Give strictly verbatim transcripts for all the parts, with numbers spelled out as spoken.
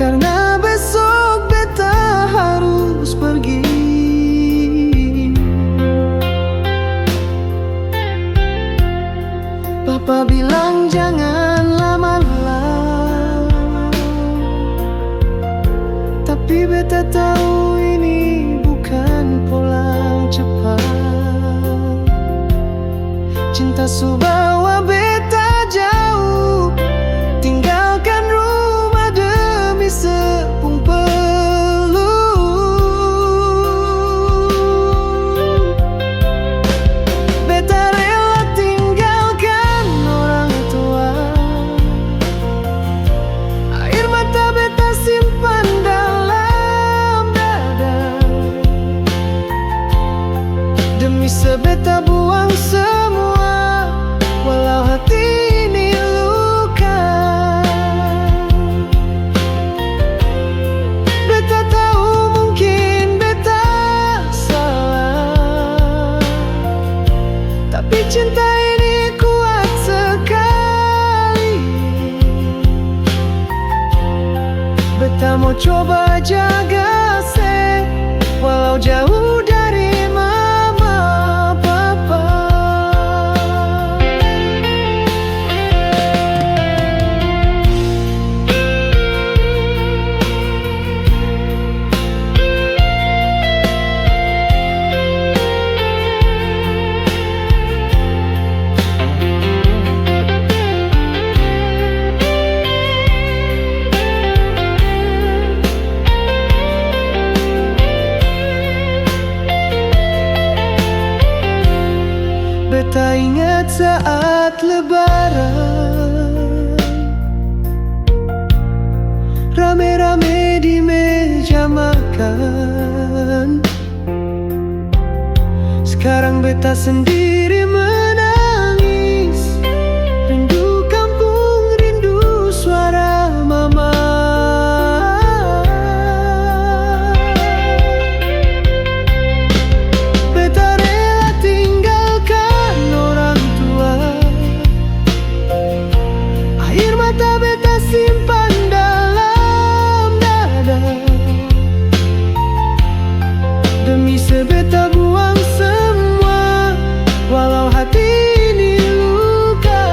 Karna besok beta harus pergi. Papa bilang jangan lama-lama, tapi beta tau ini bukan pulang cepat. Cinta su bawa beta jauh, tinggalkan rumah demi sepung peluk. Beta rela tinggalkan orang tua, air mata beta simpan dalam dada. Demi se beta buang semua, walau hati ini luka. Beta tau mungkin beta salah, tapi cinta ini kuat sekali. Beta mo coba jaga se, walau jauh dari mama papa. Beta ingat saat Lebaran, rame-rame di meja makan. Skarang beta sendiri menangis, rindu kampung, rindu suara mama. Beta rela tinggalkan orang tua, air mata beta simpan dalam dada. Demi se beta buang semua, walau hati ini luka.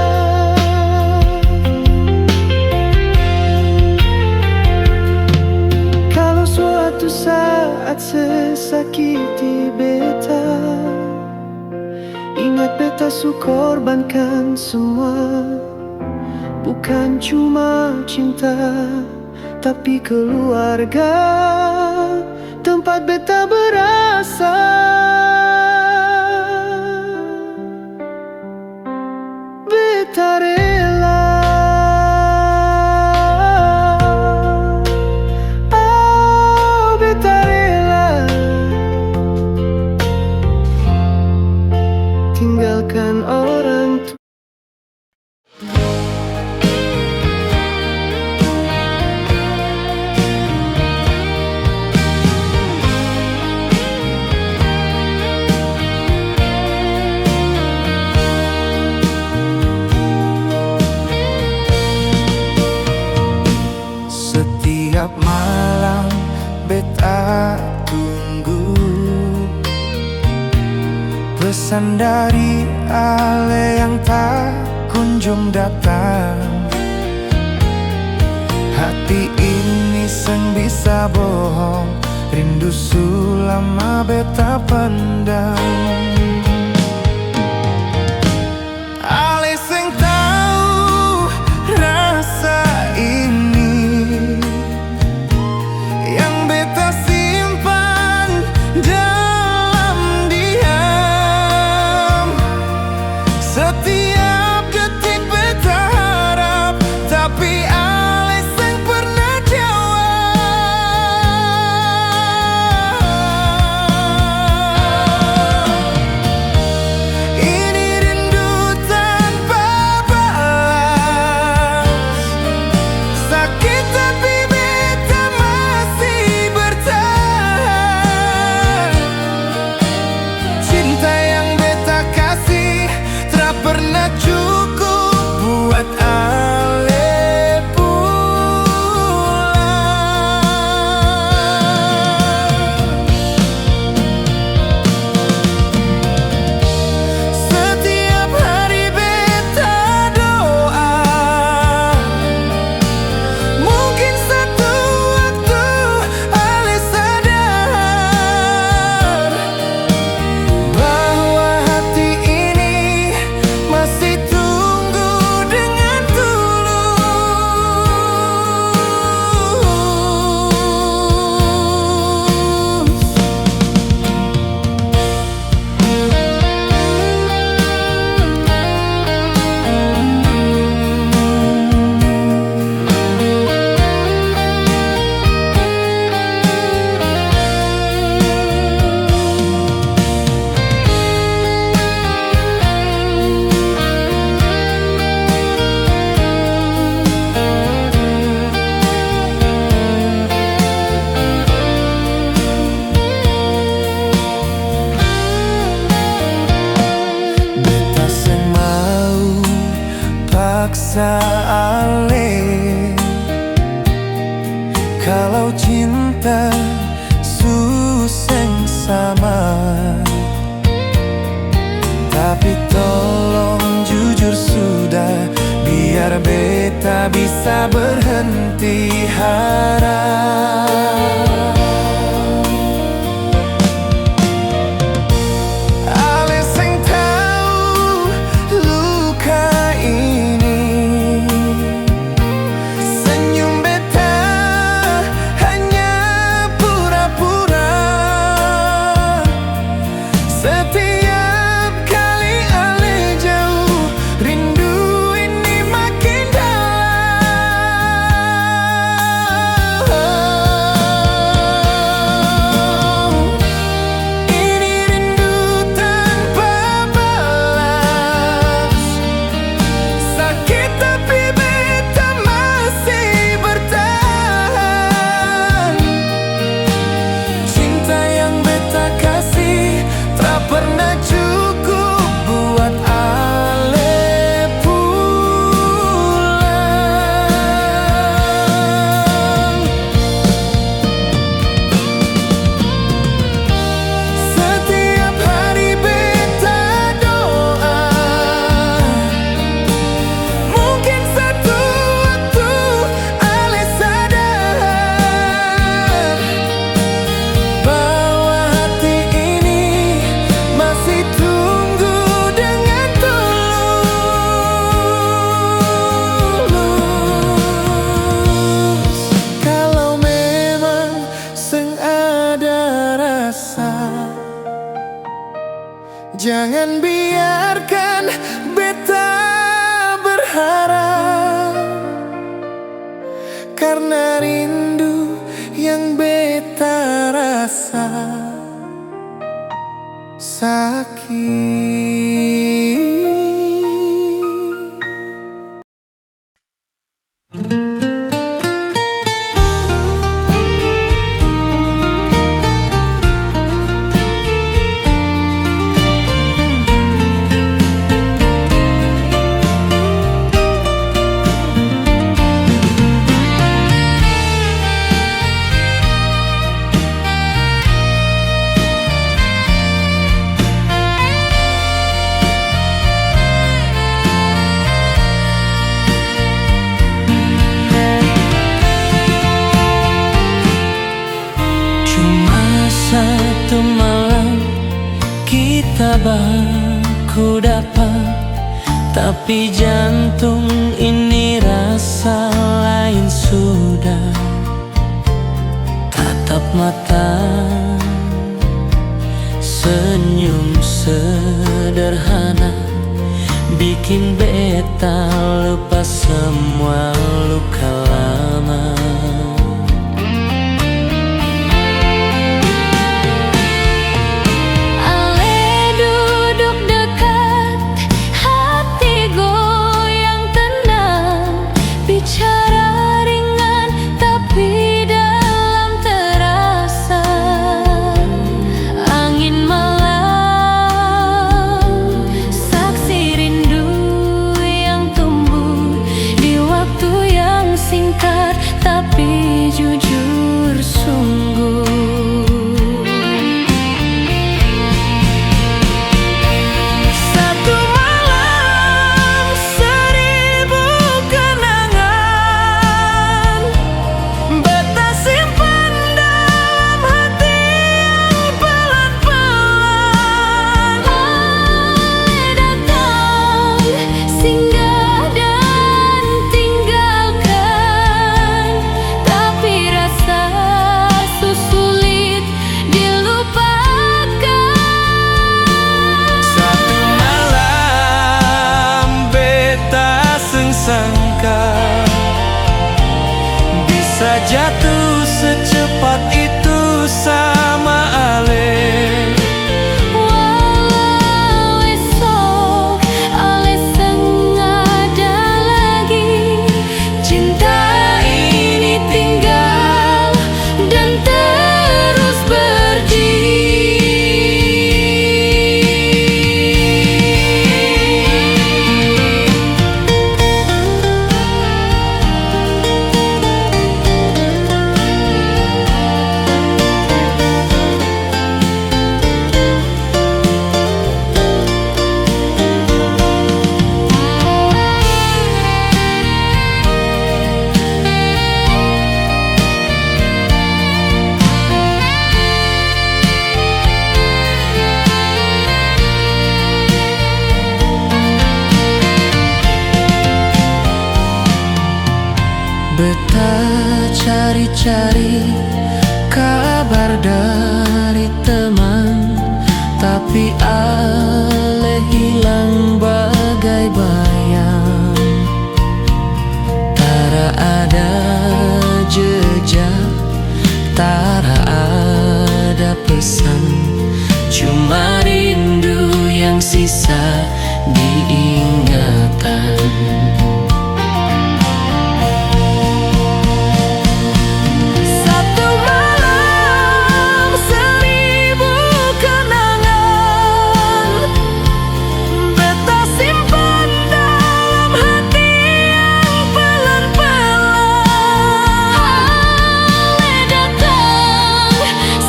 Kalo suatu saat se sakiti beta, ingat beta su korbankan semua, bukan cuma cinta, tapi keluarga, tempat beta berasal. Beta rela, oh, beta rela tinggalkan orang tua. Setiap malam beta tunggu pesan dari ale yang tak kunjung datang. Hati ini seng bisa bohong, rindu su lama beta pendam. Ale seng tau rasa ini yang beta simpan dalam diam. Setiap detik beta harap, tapi ale seng pernah jawab. Kalau cinta su seng sama, tapi tolong jujur sudah, biar beta bisa berhenti harap. Ale seng tau luka ini. Senyum beta hanya pura-pura. Setiap kali ale jauh, rindu ini makin dalam. Ini rindu tanpa balas. Sakit tapi beta masih bertahan. Cinta yang beta kasih tak pernah cukup buat ale pulang. Setiap hari beta doa, mungkin satu waktu ale sadar bahwa hati ini masih tunggu dengan tulus. Kalau memang seng ada rasa, jangan biarkan beta berharap, karna rindu yang beta rasa sakit. Cuma satu malam kita baku dapa, tapi jantung ini rasa lain sudah. Tatap mata, senyum sederhana, bikin beta lupa semua luka lama. Ale duduk dekat, hati goyang tenang. Bicara ringan tapi dalam terasa. Angin malam, saksi rindu yang tumbuh di waktu yang singkat tapi jujur sungguh. Satu malam, seribu kenangan, beta simpan dalam hati yang pelan-pelan. Ale datang, singgah dan tinggalkan, tapi rasa su sulit dilupakan. Satu malam beta seng sangka bisa jatuh secepat itu sama ale. Walau esok ale seng ada lagi, cinta ini tinggal dan terus berdiri. Cari kabar dari teman, tapi ale hilang bagai bayang. Tara ada jejak, tara ada pesan, cuma rindu yang sisa di ingatan. Satu malam, seribu kenangan. Beta simpan dalam hati yang pelan-pelan. Ale datang,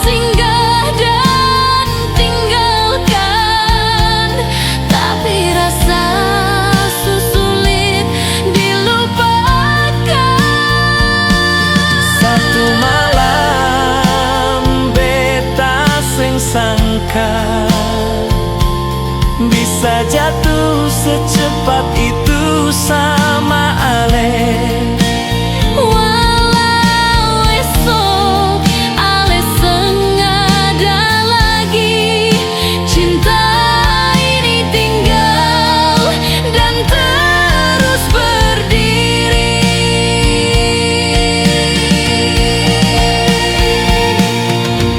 singgah dan tinggalkan, tapi rasa su sulit dilupakan. Satu malam beta seng sangka bisa jatuh secepat itu sama ale. Walau esok ale seng ada lagi, cinta ini tinggal dan terus berdiri.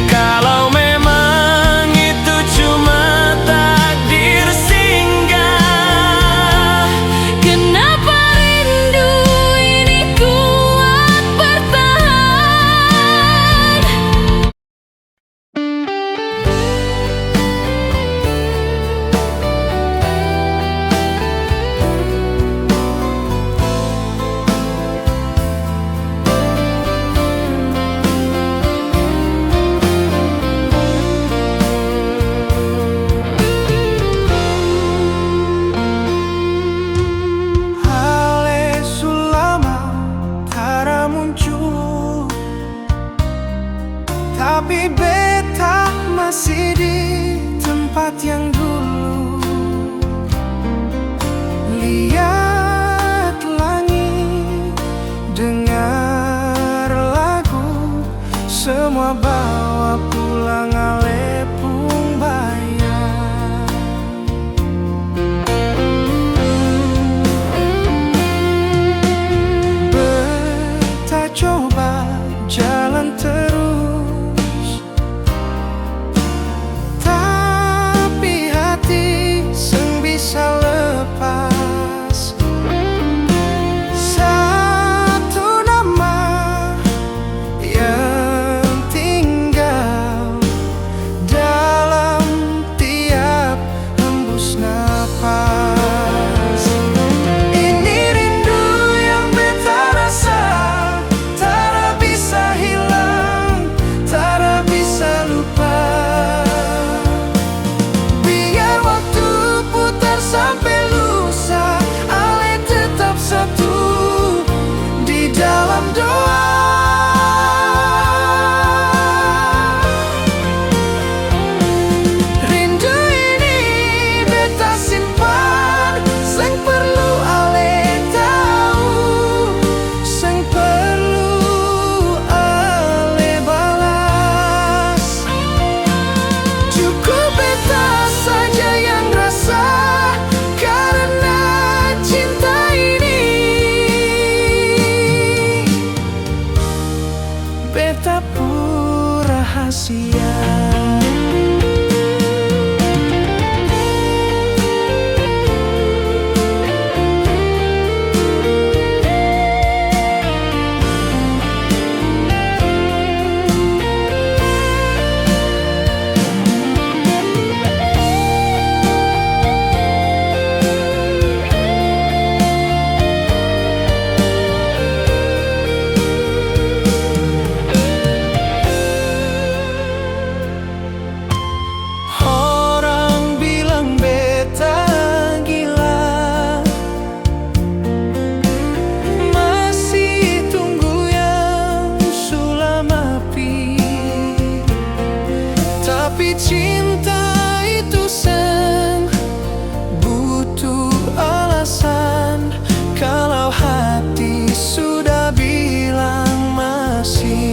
Kalau memang itu cuma takdir singgah, kenapa rindu ini kuat bertahan? Ale su lama tara muncul, tapi beta masih di tempat yang dulu. Liat langit, dengar lagu, semua bawa pulang ale pung bayang. Beta coba jalan terus, tapi hati seng bisa lepas. Satu nama yang tinggal dalam tiap hembus napas. Ini rindu yang beta rasa, tara bisa hilang, tara bisa lupa. Biar waktu putar sampe lusa, ale tetap satu di dalam doa. Rindu ini beta simpan, seng perlu ale tau, seng perlu ale balas. Cukup beta saja yang rasa karena cinta ini. Beta pung rahasia. Orang bilang beta gila, masih tunggu yang su lama pi. Tapi cinta itu seng butuh alasan, kalau hati sudah bilang masih.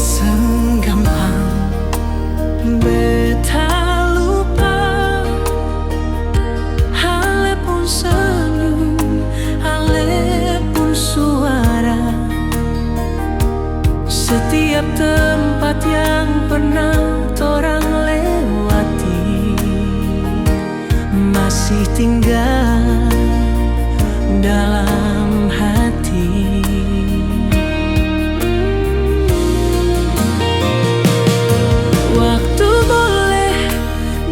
Seng gampang beta lupa ale pung senyum, ale pung suara. Setiap tempat yang pernah torang lewati masih tinggal dalam hati. Waktu boleh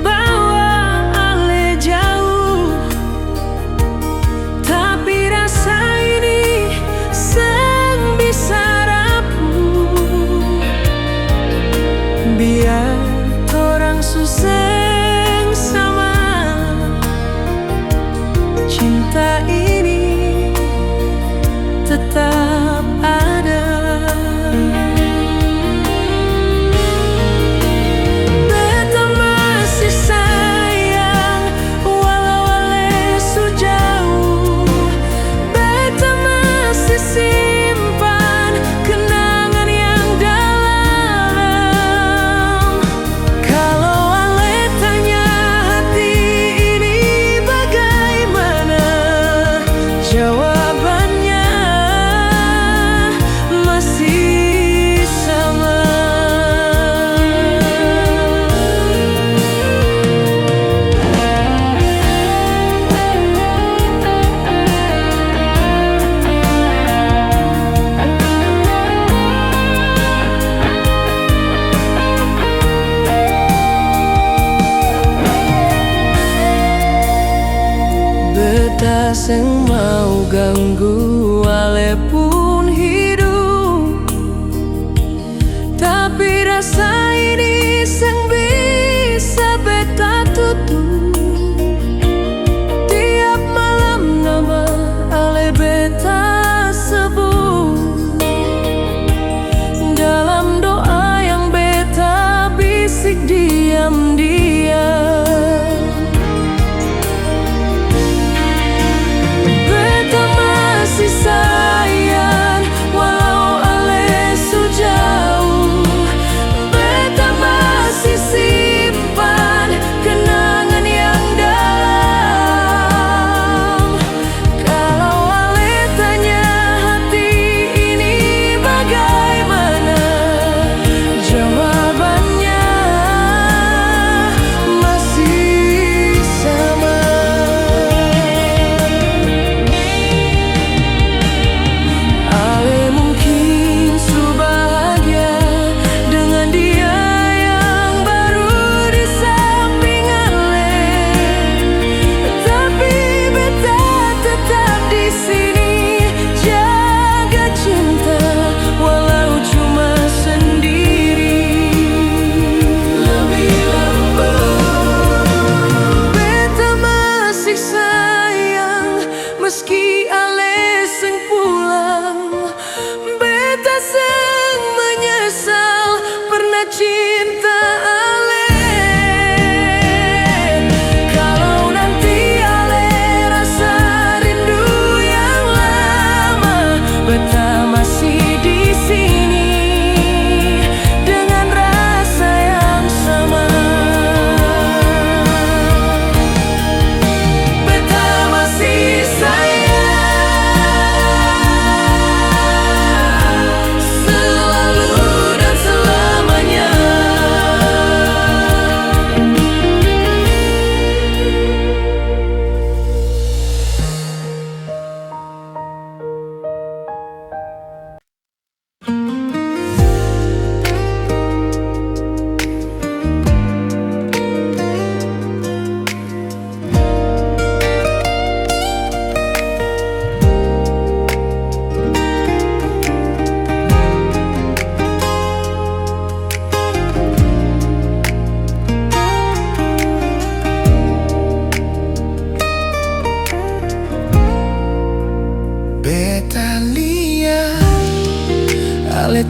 bawa ale jauh, tapi rasa ini seng bisa rapuh. Biar torang su seng sama, cinta ini tetap ada. Beta masih sayang, walau ale su jauh. Beta masih simpan kenangan yang dalam. Kalo ale tanya hati ini bagaimana, jawabannya masih sama. Beta seng mau ganggu ale pung hidup, tapi rasa ini seng bisa beta tutup. Tiap malam nama ale beta sebut dalam doa yang beta bisik diam-diam. Beta masih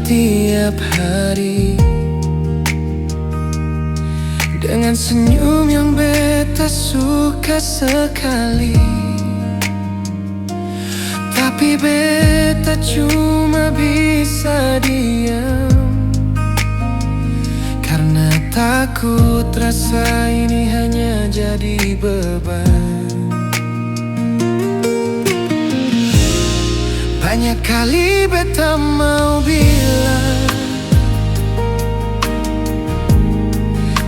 tiap hari dengan senyum yang beta suka sekali. Tapi beta cuma bisa diam karna takut rasa ini hanya jadi beban. Banya kali beta mau bilang,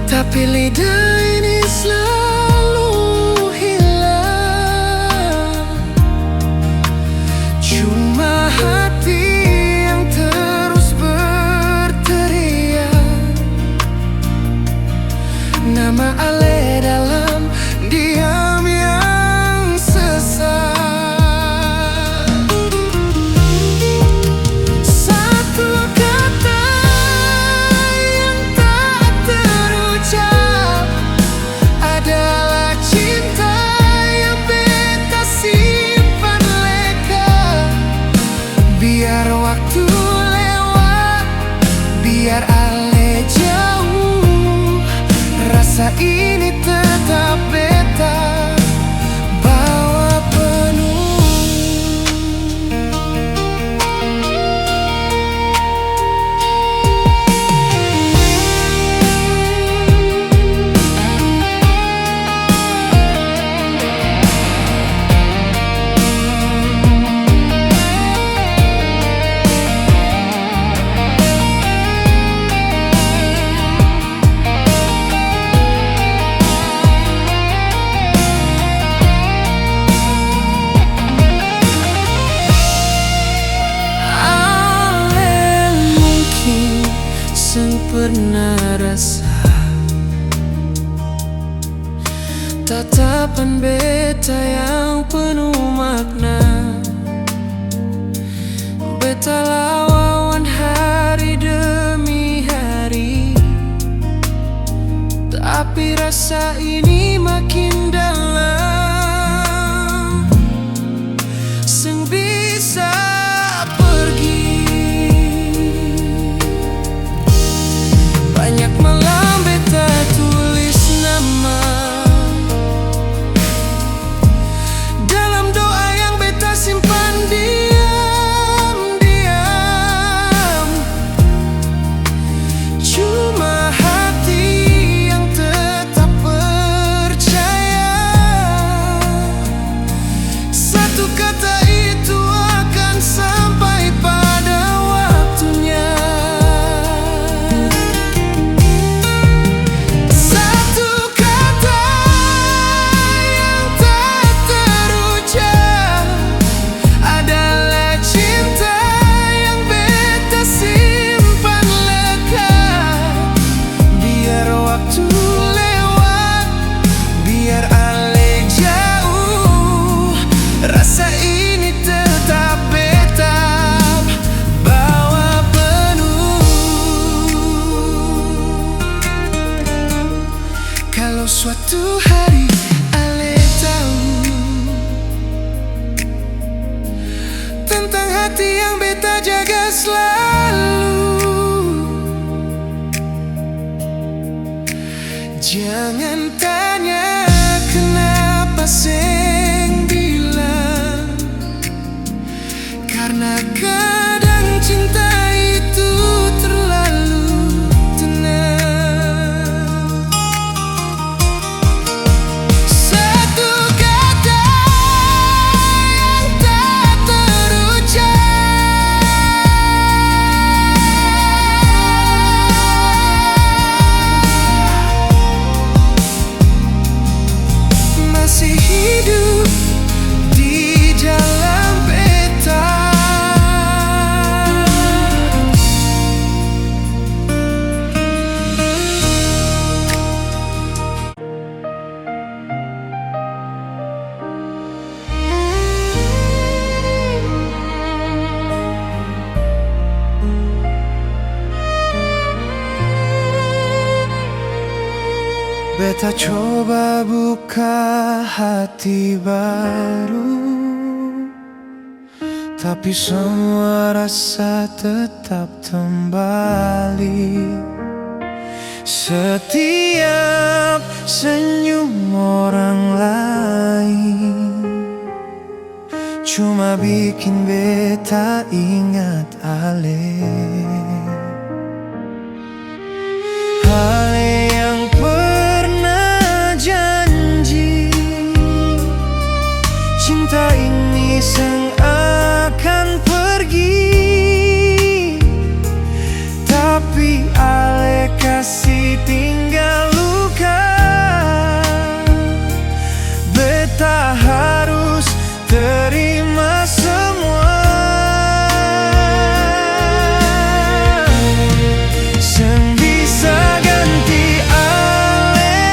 tapi lidah ini slalu hilang. Cuma hati yang terus berteriak nama ale dalam diam yang sesak. Satu kata yang tak terucap adalah cinta yang beta simpan lekat. Biar waktu lewat, biar ale jauh, rasa ini tetap beta bawa penuh. Ale mungkin seng pernah rasa tatapan beta yang penuh makna. Beta lawan hari demi hari, tapi rasa ini makin dalam, seng bisa pergi. Banyak malam beta tulis nama dalam doa yang beta simpan diam-diam. Cuma hati yang tetap percaya, satu kata itu akan sampai pada waktunya. Satu kata yang tak terucap adalah cinta yang beta simpan lekat. Biar waktu lewat, biar ale jauh, rasa ini tetap beta bawa penuh. Kalo suatu hari ale tau tentang hati yang beta jaga slalu, jangan tanya kenapa seng bilang. Karna kadang cinta itu terlalu tenang. Satu kata yang tak terucap masih hidup di dalam peta. Beta coba buka hati baru, Tapi semua rasa tetap kembali. Setiap senyum orang lain cuma bikin beta ingat ale. Ale yang pernah janji, cinta ini seng akan pergi. Tapi ale kasi tinggal luka. Beta harus terima semua. Seng bisa ganti ale,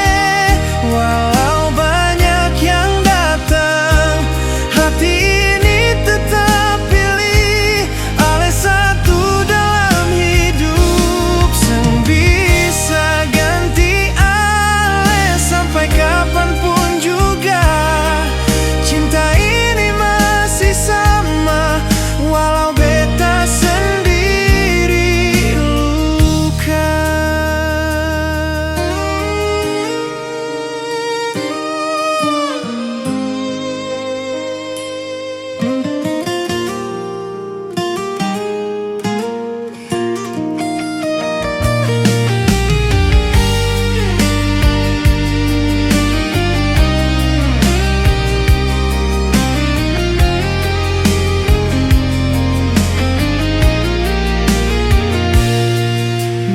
walau banyak yang datang, hati ini tetap pilih ale satu dalam hidup. Seng bisa ganti ale, sampai kapan pun juga cinta ini masih sama, walau beta sendiri luka.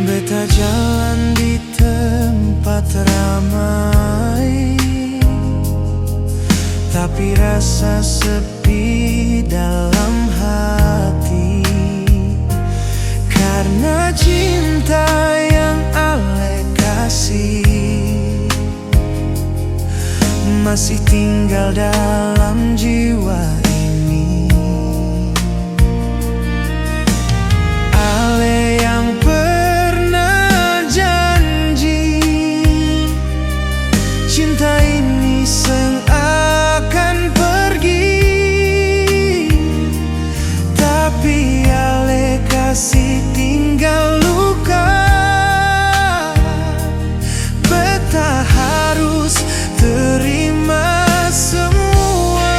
Beta jalan di tempat ramai, tapi rasa sepi dalam hati, karna cinta yang ale kasi masih tinggal dalam jiwa ini. Ale yang pernah janji, cinta ini seng akan pergi, tapi ale kasi tinggal luka. Beta harus terima semua.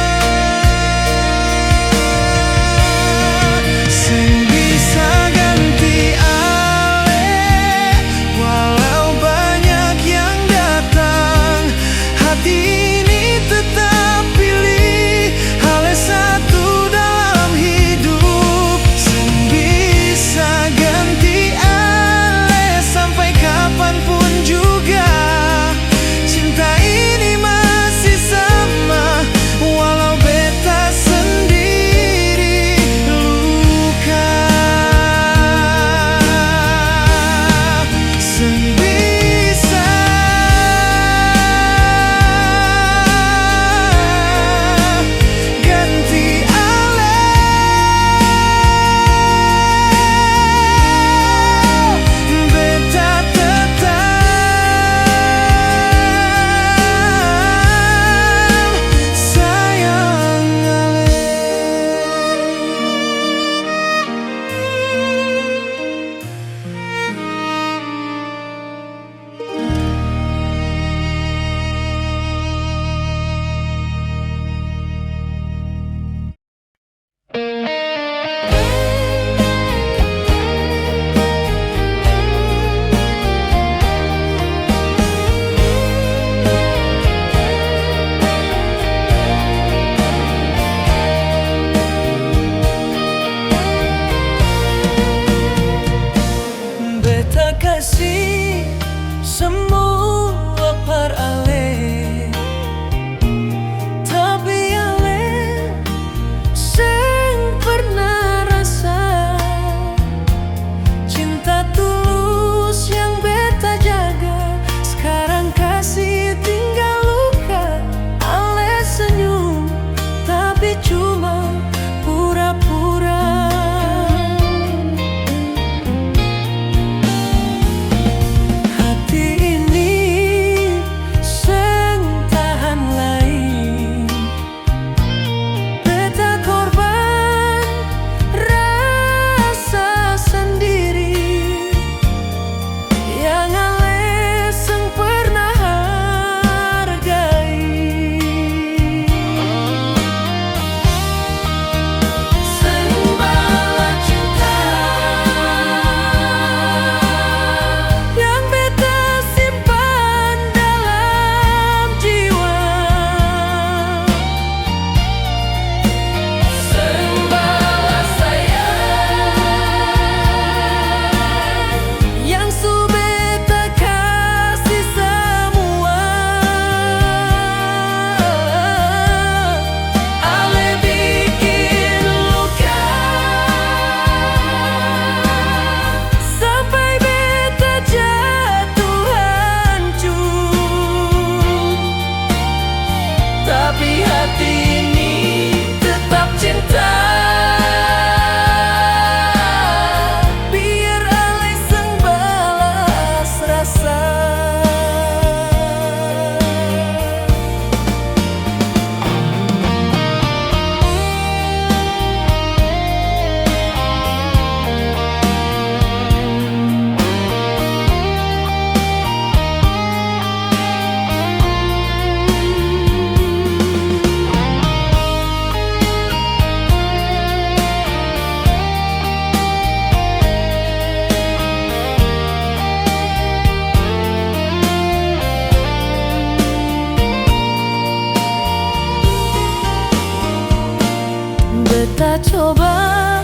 Coba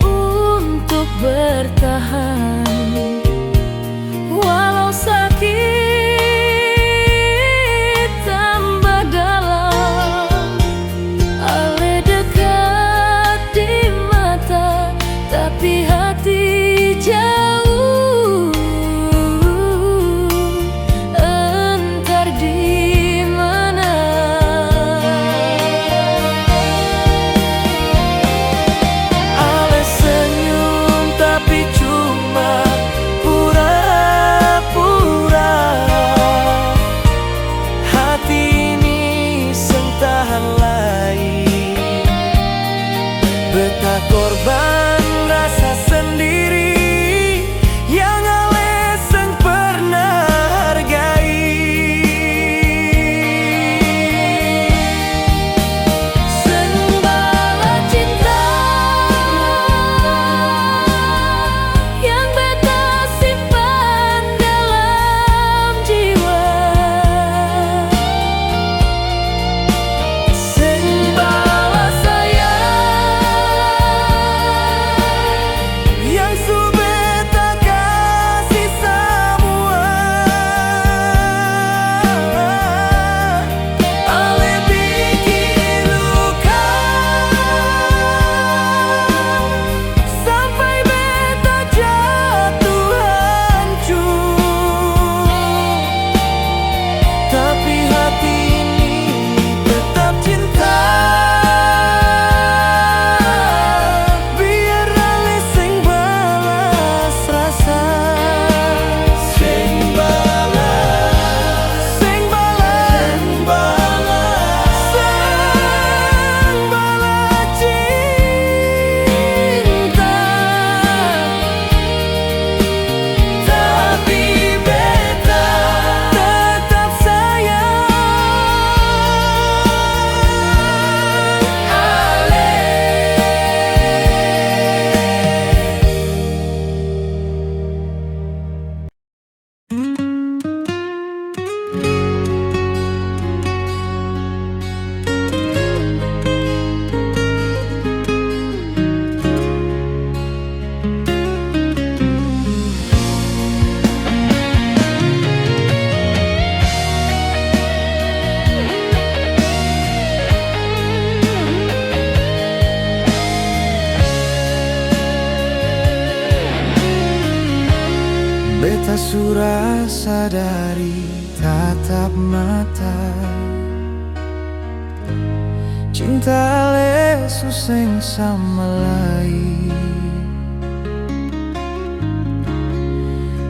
untuk bertahan, walau sakit tambah dalam. Ale dekat di mata, tapi hati jauh. Entar di mana? Ale senyum tapi cuma pura-pura. Hati ini seng tahan lai. Beta korban rasa sendiri yang ale seng pernah hargai. Seng bala cinta yang beta simpan dalam jiwa. Seng bala sayang yang su beta kasi samua. Ale biking luka sampai beta jatuh hancur. Tapi hati ini tetap cinta. Biar ale seng balas rasa. Seng balas, seng balas, seng balas, seng balas cinta. Tapi beta tetap sayang ale. Beta su rasa dari tatap mata, cinta ale su seng sama lai.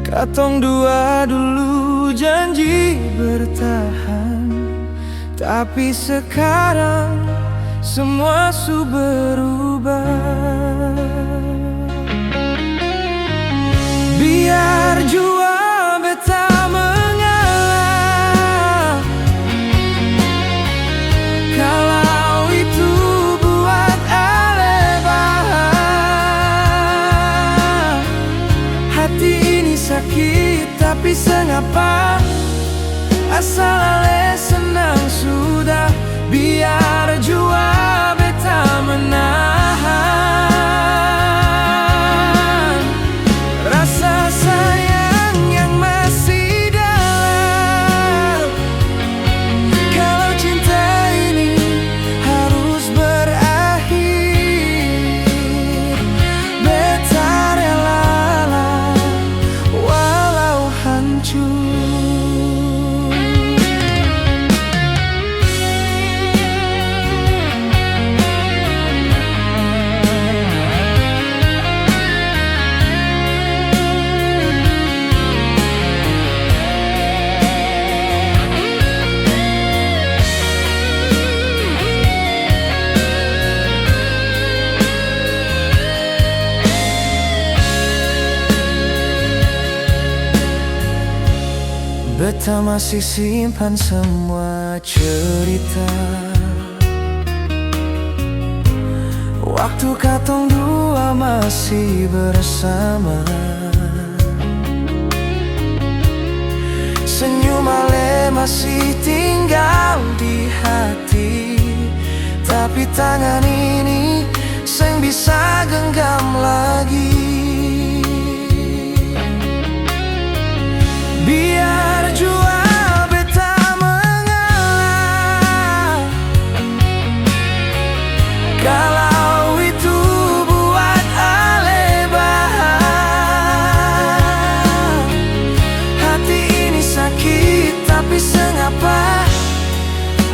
Katong dua dulu janji bertahan, tapi sekarang semua su berubah. Biar jua beta mengalah, kalau itu buat ale bahagia. Hati ini sakit, tapi seng apa, asal ale senang sudah. Biar jua beta menahan rasa sayang yang masih dalam. Kalau cinta ini harus berakhir, beta rela lah walau hancur. Beta masih simpan semua cerita waktu katong dua masih bersama. Senyum ale masih tinggal di hati, ta Tapi tangan ini seng bisa genggam lagi. Biar jua beta mengalah, kalau itu buat ale baha. Hati ini sakit, tapi seng apa.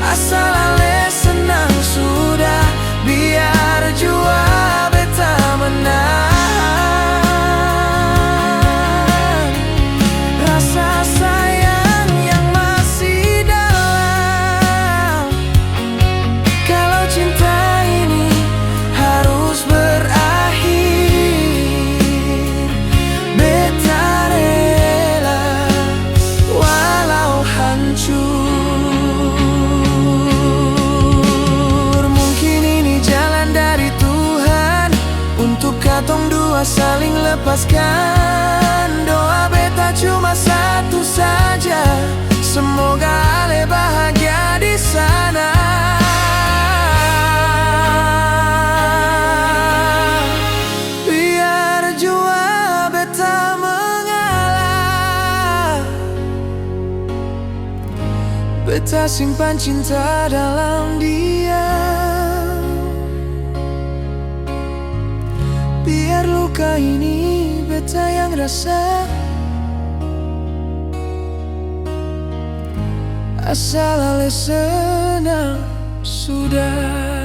Asal ale senang sudah, biar jua beta menang. Rasa sayang yang masih dalam. Kalau cinta ini harus berakhir, beta rela walau hancur. Mungkin ini jalan dari Tuhan untuk katong dua saling lepaskan. Doa beta cuma satu saja, semoga ale bahagia di sana. Biar jua beta mengalah, beta simpan cinta dalam diam. Biar luka ini beta yang rasa, asal ale senang sudah.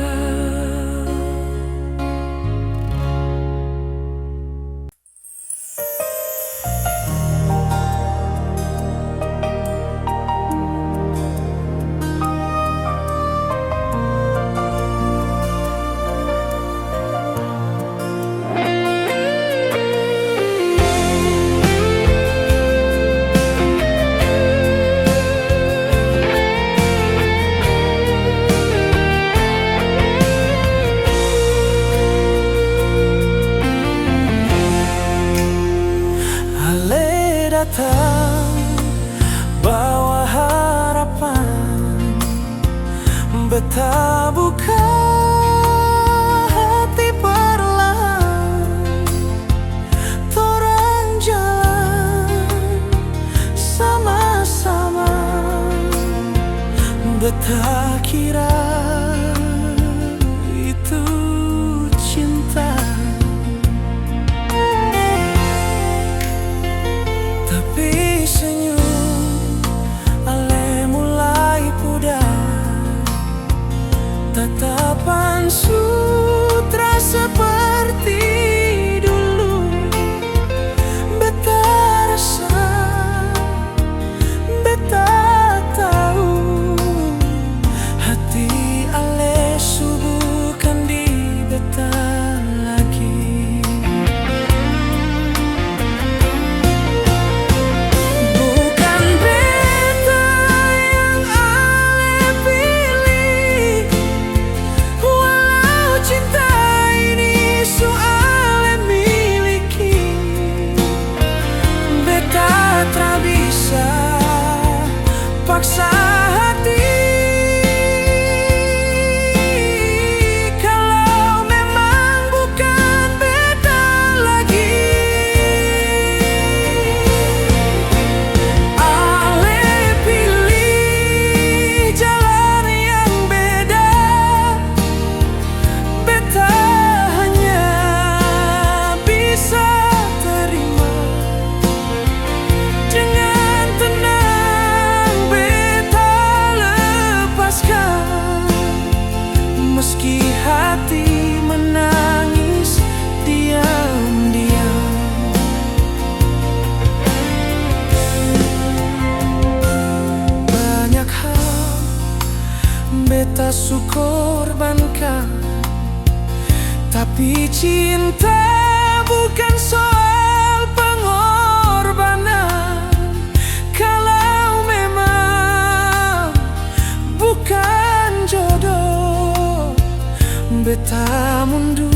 Ale datang bawa harapan, beta buka hati perlahan, torang jalan sama-sama. Beta kira itu cinta. Tapi senyum ale mulai pudar, tatapan su tra seperti dulu. Beta rasa, beta tau, hati ale su bukan di beta lagi. Bukan beta yang ale pilih, walau cinta ini su ale miliki. Beta tra bisa paksa hati, kalau memang bukan beta lagi. Ale pilih jalan yang beda. Beta hanya bisa terima, dengan tenang beta lepaskan, meski hati menangis diam-diam. Banyak hal beta su korbankan, tapi cinta bukan soal pengorbanan. Kalau memang bukan jodoh, beta mundur.